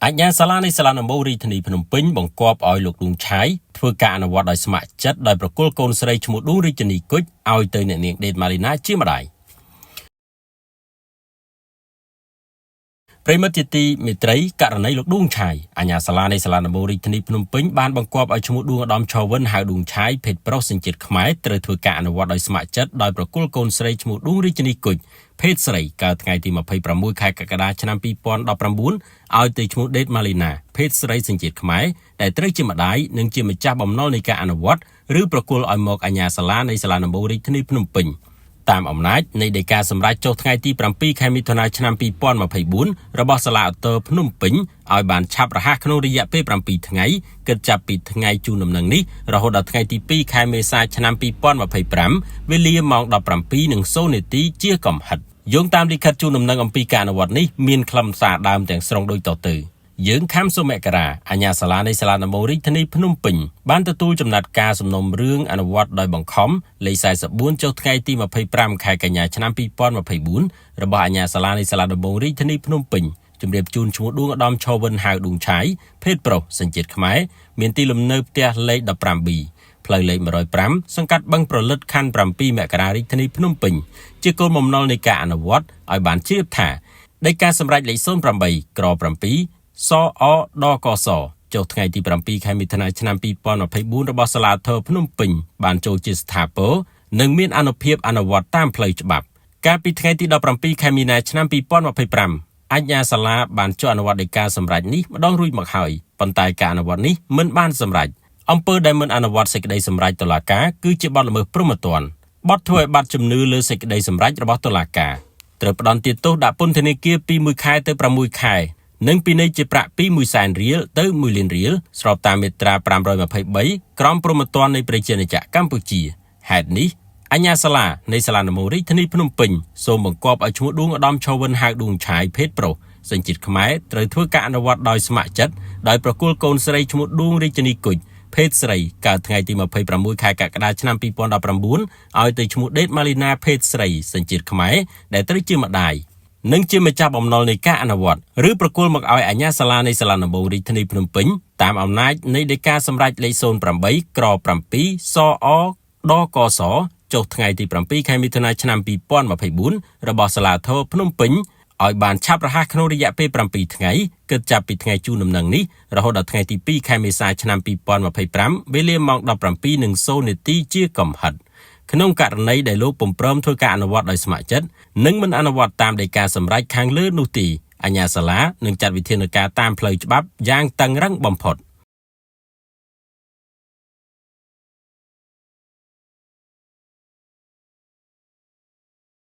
អាជ្ញាសាលានៃសាលាដំបូងរាជធានីភ្នំពេញបង្គាប់ឲ្យលោកឌួងឆាយធ្វើការអនុវត្តដោយស្ម័គ្រចិត្តដោយប្រគល់កូនស្រីឈ្មោះឌួងរាជិនីគុជឲ្យទៅអ្នកនាងដេតម៉ាលីណាជាម្ដាយប្រិយមិត្តជាទីមេត្រីករណីលោកឌួងឆាយអាជ្ញាសាលានៃសាលាដំបូងរាជធានីភ្នំពេញបានបង្គាប់ឲ្យឈ្មោះឌួងឧត្តមឆវិនហៅឌួងឆាយភេទប្រុសសញ្ជាតិខ្មែរត្រូវធ្វើការអនុវត្តដោយស្ម័គ្រចិត្តដោយប្រគល់កូនស្រីឈ្មោះឌួងរាជិនីគុជភេទស្រីកើតថ្ងៃទី26ខែកក្កដាឆ្នាំ2019ឲ្យទៅឈ្មោះដេតម៉ាលីណាភេទស្រីសញ្ជាតិខ្មែរដែលត្រូវជាម្ដាយនិងជាម្ចាស់បំណុលនៃការអនុវត្តឬប្រគល់ឲ្យមកអាជ្ញាសាលានៃសាលាដំបូងរាជធានីភ្នំពេញតាមអំណាចនៃដីកាសម្រេចចុះថ្ងៃទី7ខែមិថុនាឆ្នាំ2024របស់សាលាឧទ្ធរភ្នំពេញឲ្យបានឆាប់រហ័សក្នុងរយៈពេល7ថ្ងៃគិតចាប់ពីថ្ងៃជូនដំណឹងនេះរហូតដល់ថ្ងៃទី2ខែមេសាឆ្នាំ2025វេលាម៉ោង17:00នាទីជាកំហិតយោងតាមលិខិតជូនដំណឹងអំពីការអនុវត្តនេះមានខ្លឹមសារដើមទាំងស្រុងដូចតទៅយើងខំសុមករាអាជ្ញាសាលានៃសាលាដំបូងរាជធានីភ្នំពេញបានទទួលចំណាត់ការសំណុំរឿងអនុវត្តដោយបង្ខំលេខ44ចុះថ្ងៃទី25ខែកញ្ញាឆ្នាំ2024របស់អាជ្ញាសាលានៃសាលាដំបូងរាជធានីភ្នំពេញជម្រាបជូនឈ្មោះឌួងឧត្តមឆវិនហៅឌួងឆាយភេទប្រុសសញ្ជាតិខ្មែរមានទីលំនៅផ្ទះលេខ 15B ផ្លូវលេខ105សង្កាត់បឹងប្រលិតខណ្ឌ7មករារាជធានីភ្នំពេញជាគោលបំណុលនៃការអនុវត្តឲ្យបានជ្រាបថាដីកាសម្រេចលេខ08ក្រ7សអដកសចុះថ្ងៃទី7ខែមិថុនាឆ្នាំ2024របស់សាលាធរភ្នំពេញបានចូលជាស្ថាពរនិងមានអនុភាពអនុវត្តតាមផ្លូវច្បាប់កាលពីថ្ងៃទី17ខែមីនាឆ្នាំ2025អាជ្ញាសាលាបានចុះអនុវត្តដីកាសម្រេចនេះម្ដងរួចមកហើយប៉ុន្តែការអនុវត្តនេះមិនបានសម្រេចអំពើដែលមិនអនុវត្តសេចក្តីសម្រេចតុលាការគឺជាបទល្មើសព្រហ្មទណ្ឌបទធ្វើឲ្យបាត់ជំនឿលើសេចក្តីសម្រេចរបស់តុលាការត្រូវផ្ដន្ទាទោសដាក់ពន្ធនាគារពី1ខែទៅ6ខែនិងពិន័យជាប្រាក់ពី1សែនរៀលទៅ1លានរៀលស្របតាមមាត្រា523ក្រមព្រហ្មទណ្ឌនៃប្រជាណាចក្រកម្ពុជាហេតុនេះអាជ្ញាសាលានៃសាលាដំបូងរាជធានីភ្នំពេញសូមបង្គាប់ឲ្យឈ្មោះឌួងឧត្តមឆវិនហៅឌួងឆាយភេទប្រុសសញ្ជាតិខ្មែរត្រូវធ្វើការអនុវត្តដោយស្ម័គ្រចិត្តដោយប្រគល់កូនស្រីឈ្មោះឌួងរាជិនីគុជភេទស្រីកើតថ្ងៃទី26ខែកក្កដាឆ្នាំ2019ឲ្យទៅឈ្មោះដេតម៉ាលីណាភេទស្រីសញ្ជាតិខ្មែរដែលត្រូវជាម្ដាយនិងជាម្ចាស់បំណុលនៃការអនុវត្តឬប្រគល់មកឲ្យអាជ្ញាសាលានៃសាលាដំបូងរាជធានីភ្នំពេញតាមអំណាចនៃដីកាសម្រេចលេខ08ក្រ7សអដកសចុះថ្ងៃទី7ខែមិថុនាឆ្នាំ2024របស់សាលាធរភ្នំពេញឲ្យបានឆាប់រហ័សក្នុងរយៈពេល7ថ្ងៃគិតចាប់ពីថ្ងៃជូនដំណឹងនេះរហូតដល់ថ្ងៃទី2ខែមេសាឆ្នាំ2025វេលាម៉ោង17:00នាទីជាកំហិតក្នុងករណីដែលលោកពុំព្រមធ្វើការអនុវត្តដោយស្ម័គ្រចិត្តនិងមិនអនុវត្តតាមដីកាសម្រេចខាងលើនោះទេអាជ្ញាសាលានឹងចាត់វិធានការតាមផ្លូវច្បាប់យ៉ាងតឹងរឹងបំផុត។